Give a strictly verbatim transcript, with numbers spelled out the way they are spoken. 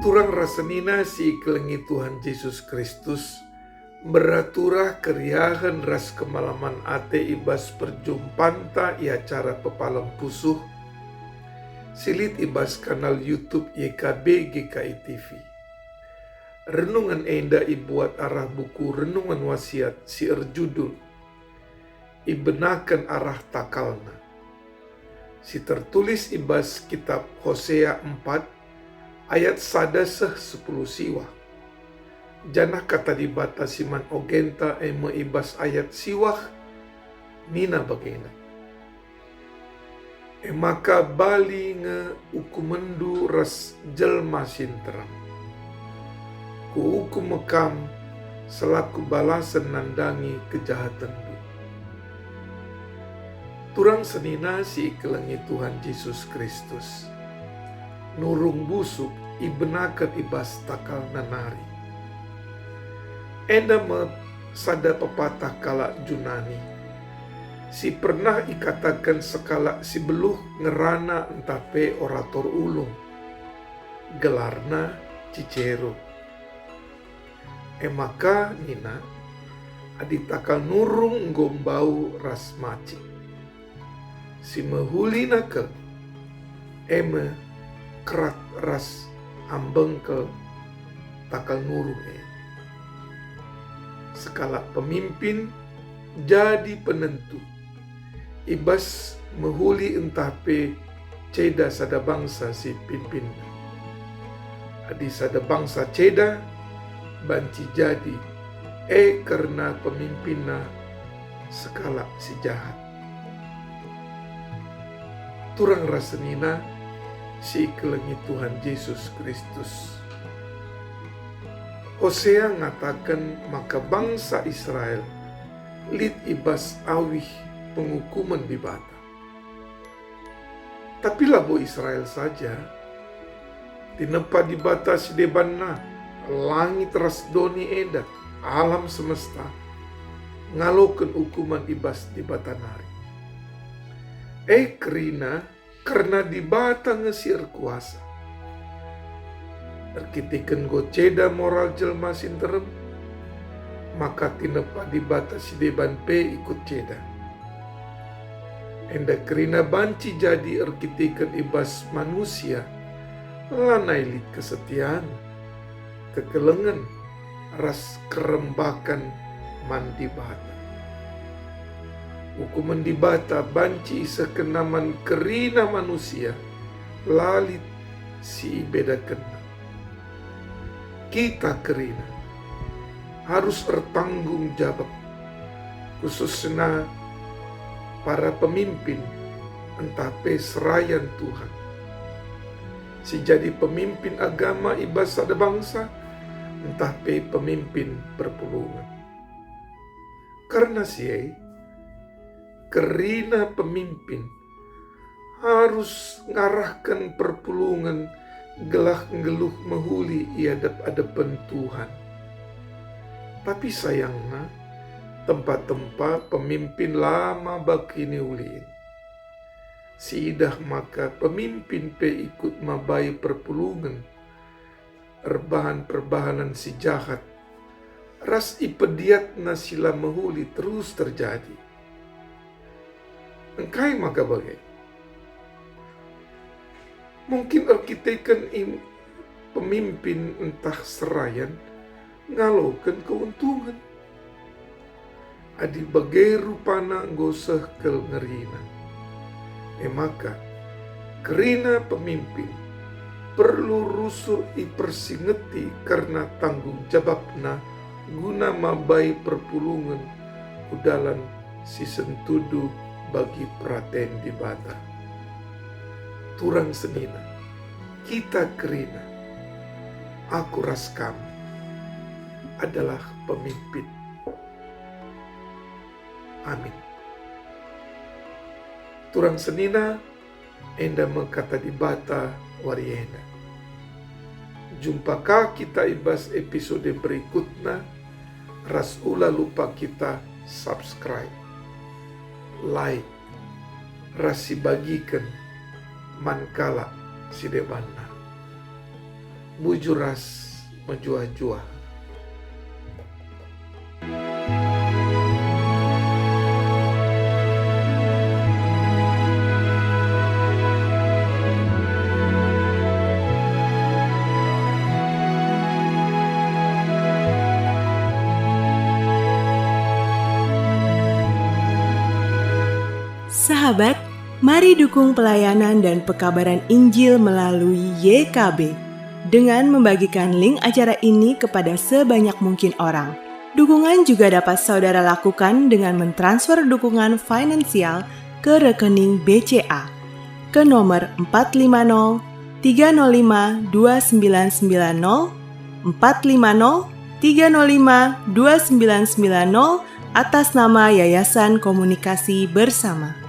Turang ras senina si ikelengi Tuhan Jesus Kristus, meraturah keriahen ras kemalemen ate i bas perjumpanta i acara Pepalem Pusuh, si lit i bas kanal YouTube Y K B G K I T V. Renungen enda ibuat arah buku Renungen Wasiat si erjudul Ibenaken Arah Takalna, si tertulis i bas kitab Hosea empat ayat sada seh sepuluh siwah. Janah kata Dibata si man ogenta e me i bas ayat siwah, nina bagenda, "E maka bali nge ukumenndu ras jelma si nterem. Kuukum me kam selaku balasen nandangi kejahatenndu." Turang senina si ikelengi Tuhan Jesus Kristus, nurung busuk ibenaken i bas takalna nari. Enda me sada pepatah kalak Junani si pernah ikataken sekalak si beluh ngerana ntah pe orator ulung. Gelarna Cicero. E maka nina, "Adi takal nurung enggo mbau ras macik, si mehulina kal, e me kerat ras ambengkel takal nurung e." Sekalak pemimpin jadi penentu i bas mehuli ntah pe ceda sada bangsa si pimpinna. Adi sada bangsa ceda, banci jadi e kerna pemimpinna sekalak si jahat. Turang ras senina si ikelengi Tuhan Jesus Kristus, Hosea ngataken maka bangsa Israel lit i bas awih pengukumen Dibata. Tapi labo Israel saja, tinepa Dibata si debanna, langit ras doni enda, alam semesta, ngaloken ukumen i bas Dibata nari. E kerina kerna Dibata nge si erkuasa. Erkiteken enggo ceda moral jelma si nterem, maka tinepa Dibata si deban pe ikut ceda. Enda kerina banci jadi erkiteken i bas manusia, lanai lit kesetian, kekelengen, ras kerembaken man Dibata. Ukumen Dibata banci isehkenna man kerina manusia, la lit si ibedakenna. Kita kerina arus ertanggung jabap, khususna para pemimpin ntah pe serayan Tuhan, si jadi pemimpin agama i bas sada bangsa, ntah pe pemimpin perpulungen. Kerna si e, kerina pemimpin arus ngarahken perpulungen gelah nggeluh mehuli i adep-adepen Tuhan. Tapi sayangna, tempa-tempa pemimpin la maba kiniulin. Siidah maka pemimpin pe ikut mabai perpulungen, erbahan perbahanen si jahat, ras ipediatna si la mehuli terus terjadi. Engkai maka bage? Mungkin erkiteken im-, pemimpin ntah serayan ngaloken keuntungen. Adi bage rupana enggo seh kal ngerina. E maka, kerina pemimpin perlu rusur ipersingeti kerna tanggung jabapna guna mabai perpulungen ku dalan si sentudu bagi peraten Dibata. Turang senina, kita kerina, aku ras kam adalah pemimpin. Amin. Turang senina, enda me kata Dibata wari enda. Jumpa ka kita i bas episode berikutna, ras ula lupa kita subscribe, like, ras sibagiken man kalak si debanna. bujur ras mejuah-juah. Sahabat, mari dukung pelayanan dan pekabaran Injil melalui Y K B dengan membagikan link acara ini kepada sebanyak mungkin orang. Dukungan juga dapat saudara lakukan dengan mentransfer dukungan finansial ke rekening B C A ke nomor empat lima nol tiga nol lima dua sembilan sembilan nol, empat lima nol tiga nol lima dua sembilan sembilan nol, atas nama Yayasan Komunikasi Bersama.